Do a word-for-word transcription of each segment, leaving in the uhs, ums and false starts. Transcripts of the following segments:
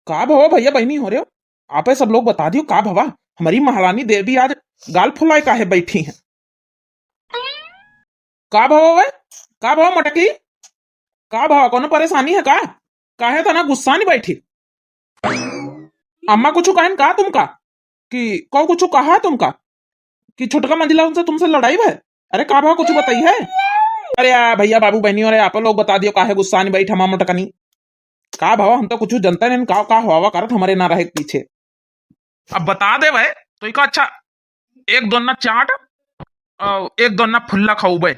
का भवा भइया बहिनी हो रहे हो? आपे सब लोग बता दियो का भवा, हमरी महारानी देवी आज गाल फुलाए काहे बैठी हैं? का भवा वे? का भवा मटकी? का भवा कोनो परेशानी है का? काहे तना गुस्सा नहीं बैठी? अम्मा कुछ कहन का तुमका? कि कौ कुछ कहा तुमका? कि छोटका मंझिला उनसे तुमसे लड़ाई भय? अरे का भवा कुछ बताई है? अरे आ, भइया बाबू बहिनी, अरे आप लोग बता दियो काहे गुस्सा नहीं बैठ हमा मटकनी? का भवा हम तो कुछ जनते नहीं का, का हवा करत हमरे ना रहे पीछे। अब बता दे भाई तो इका अच्छा एक दोन्ना चाट और एक दोन्ना फुल्ला खाऊ बे।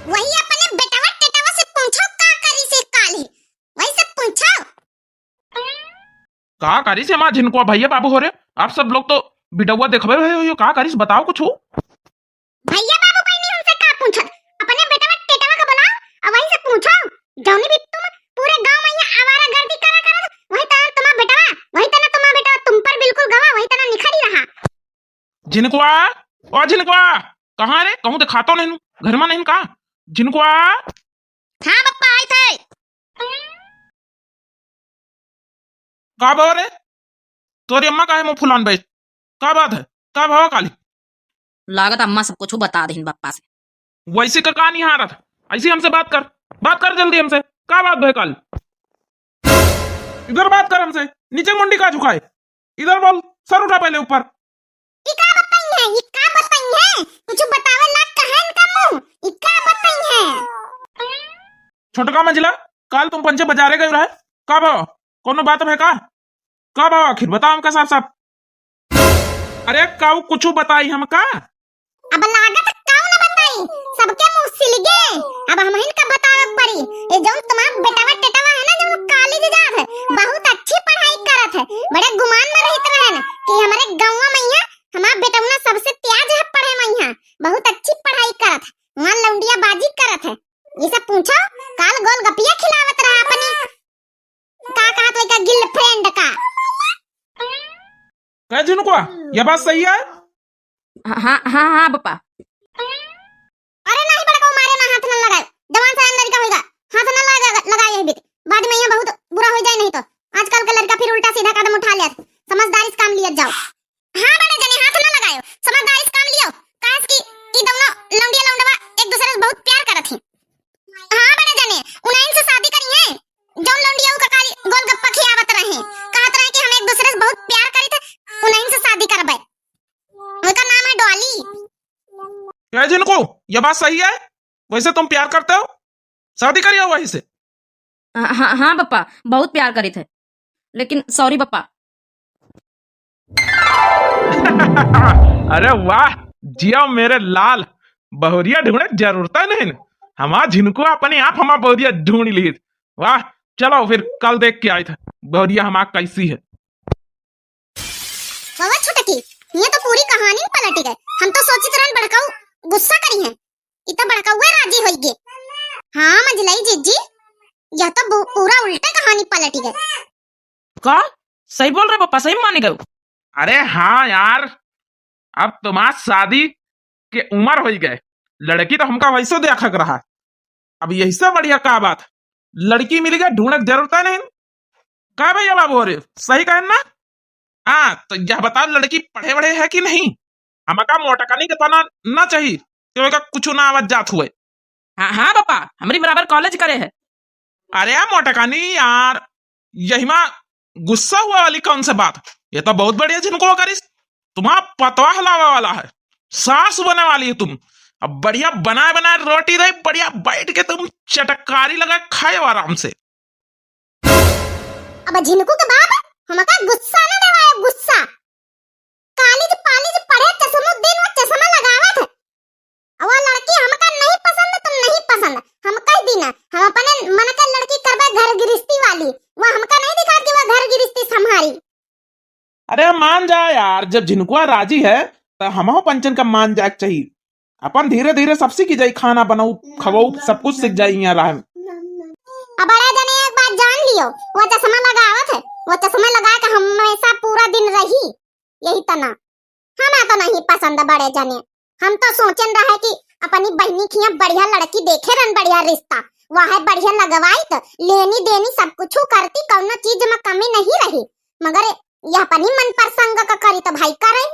वही अपने बेटवा टेटवा से पूछो का करी से काल है, वही से पूछो। का करी से माँ झिनकुआ भइया बाबू हो रहे, आप सब लोग तो बिटौआ देखबे रहे हो, का करी से बताओ कुछ। भइया बाबू बहिनी हमसे का पूछत, अपने बेटवा टेटवा का बुलाओ और वही से पूछो। जौनी भी तुम पूरे गांव में यहाँ आवारागर्दी करा करत, वही तरह तुम्हारा बेटवा, वही तरह तुम्हारा बेटवा तुम पर बिल्कुल गवा, वही तरह निखरी रहा। झिनकुआ, ओ झिनकुआ, कहाँ रे? कहूँ देखातो नहीं, घर में नहीं का? झिनकुआ। हाँ बप्पा, आई थे। का बा रे? तोरी अम्मा काहे मुंह फुलान बैठ? का बात है? का भवा काली? लागत अम्मा सब कुछ बता देहिन बप्पा से। वैसे का, का निहारत? ऐसे हमसे बात कर, बात कर जल्दी हमसे। का बात भय काल? इधर बात कर हमसे, नीचे मुंडी का झुकाए? इधर बोल, सर उठा पहले ऊपर। ई का बताई है, ई का बताई है? कुछ बतावे लाग कहे इनका मुंह, ई का बताई है? छोटका मंझिला, काल तुम पंचे बजारे गए रहे, का भवा? कोनो बात है का? का भवा आखिर बताओ हमका साफ साफ। अरे काऊ कुछ बताई हमका? अब लागत काऊ न बताई, सबके मुंह सिलगे। अब हमहिन का बतावे के पड़ी। ये जौन तुम्हार बेटवा टेटवा है ना, जौन कॉलेज जात है, बहुत अच्छी पढ़ाई करत है। बड़े गुमान में रहत रहन कि हमरे गाँव में यहाँ हमार बेटौना सबसे तेज है पढ़े में, यहाँ बहुत अच्छी पढ़ाई करत है, वहाँ लौंडिया बाजी करत है। ये सब पूछो, काल गोलगपिया खिलावत रहा अपनी, का कहत है का, girlfriend का। कह झिनकुआ, ये बात सही है? हाँ, हाँ, हाँ, हाँ, बप्पा। अरे नहीं बड़का, मारे ना, हाथ ना लगाए, जवान सयान लड़का होइगा, हाथ ना लगा, लगाए यही बीत, बाद में यहाँ बहुत बुरा हो जाए नहीं तो। आजकल के लड़का फिर उल्टा सीधा कदम उठा लिया, समझदारी से काम लिया जाओ। हाँ बड़े जने, हाथ ना लगायो, समझदारी से काम लियो, काहे कि ई दोनों लौंडिया लौंडवा एक दूसरे से बहुत प्यार करत हैं। हाँ बड़े जने, उन्हीं से शादी करी है, जौन लौंडिया उ ककारी गोलगप्पा खियावत रहे, कहत रहे कि हम एक दूसरे से बहुत प्यार करी थे, उन्हीं से शादी करबे। उनका नाम है डॉली। क्या झिनकू, ये बात सही है? वैसे तुम प्यार करते हो, शादी करियो वही से। हाँ, हाँ, हाँ बप्पा, बहुत प्यार करी थे, लेकिन sorry बप्पा। अरे वाह, जिया मेरे लाल, बहुरिया ढूंढे जरूरत नहीं, हमार झिनकू अपने आप हमार बहुरिया ढूंढ ली। वाह, चलो फिर कल देख के आई था बहुरिया हमार कैसी है। बाबा छोटकी, ये तो पूरी कहानी पलट गए। हम तो सोचित रहन बड़काऊ गुस्सा करी हैं, इ तो बड़काऊ राजी होई गे। हाँ मझिलाई जीजी, यह तो बु-, पूरा उल्टा कहानी पलट गए। का? सही बोल रहे पापा, सही मान गए। अरे हाँ यार, अब तुम्हार शादी के उम्र होई गए, लड़की तो हमका वैसे देखक रहा, अब यही से बढ़िया का बात, लड़की मिल गए, ढूंढक जरूरत है नहीं। का भैया बाबू हो रहे, सही कहेन ना? हाँ, तो यह बताओ लड़की पढ़े वढ़े है कि नहीं? हमका मोटकनी के तना ना चाहिए, कि ओका कुछ ना आवत जात हुए। हाँ, हाँ पापा, हमरी बराबर कॉलेज करे है। अरे यार मोटकनी यार, यही मा गुस्सा हुआ वाली कौन सी बात? ये तो बहुत बढ़िया झिनकुआ करिस। तुम्हारा पतवा हलावा वाला है, सास बने वाली है तुम। अब बढ़िया बनाए बनाए रोटी दे, बढ़िया बैठ के तुम चटकारी लगा खाए आराम से। अब झिनकू के बाप हमका गुस्सा न देवाए, गुस्सा। कॉलेज पालेज पढ़े, चश्मो दिन वो चश्मा लगावत है। अब वो लड़की हमका नहीं पसंद, तुम नहीं पसंद, हम कह दी ना, हम अपने मन के लड़की करबे घर गृहस्थी वाली, वो हमका नहीं दिखात कि वो घर गृहस्थी संभारी। अरे मान जा यार, जब झिनकुआ राजी है तो हमहू पंचन का मान जाए के चाहिए। अपन धीरे धीरे सब सीखी जाई, खाना बनाऊ, खवाऊ, सब कुछ सीख जाई यहाँ राह में। अब बड़े जने एक बात जान लियो, वो चश्मा लगावत है, वो चश्मा लगा के हमेशा पूरा दिन रही, यही तना। हमें तो नहीं पसंद बड़े जने, हम तो सोचन रहे कि अपनी बहनी खिया बढ़िया लड़की देखे रहन, बढ़िया रिश्ता, वह बढ़िया लगवाइत, लेनी देनी सब कुछ करती, कौनो चीज में कमी नहीं रही। मगर यह अपनी मन प्रसंग का करी तो भाई करे।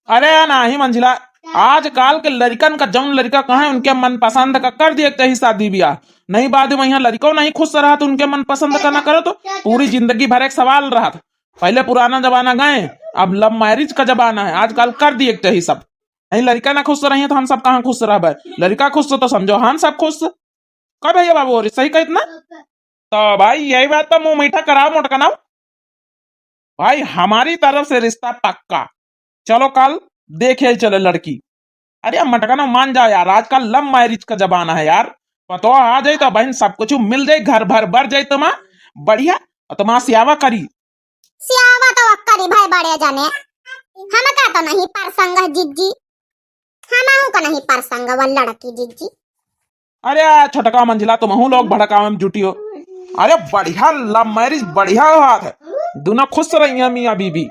अरे नाही मंझिला, आजकल के लड़िकन का जौन लड़िका कहे उनके मनपसंद का कर दिए के चाही शादी ब्याह। नहीं बाद में यहाँ लड़िको नहीं खुश रहा तो उनके मनपसंद का ना करो तो पूरी जिंदगी भर एक सवाल रहा। पहले पुराना जमाना गए, अब love marriage का जमाना है। आजकल कर दिए के चाही सब। नहीं लड़िका ना खुश रही तो हम सब कहाँ खुश रहबे? लड़िका खुश तो समझो हम सब खुश। का भैया बाबू, और सही कहित ना? तो भाई यही बात तो मुंह मीठा कराओ मोटकनऊ। भाई हमारी तरफ से रिश्ता पक्का। चलो कल देखे चले लड़की। अरे मोटकनऊ मान जाओ यार, आजकल love marriage का जमाना है यार। पतोह आ जाई तो बहन सब कुछ मिल जाई, घर भर भर जाई तुम्हार बढ़िया, और तुम्हार सियावा करी। सियावा तो करी भाई बड़े जने, हमका तो नहीं प्रसंग है जिज्जी, हमहू का नहीं प्रसंग वह लड़की जिज्जी। अरे छोटका मंझिला, तुमहू लोग भड़कावे में जुटी हो। अरे बढ़िया love marriage, बढ़िया बात है, दोनों खुश रही हैं मियाँ बीबी।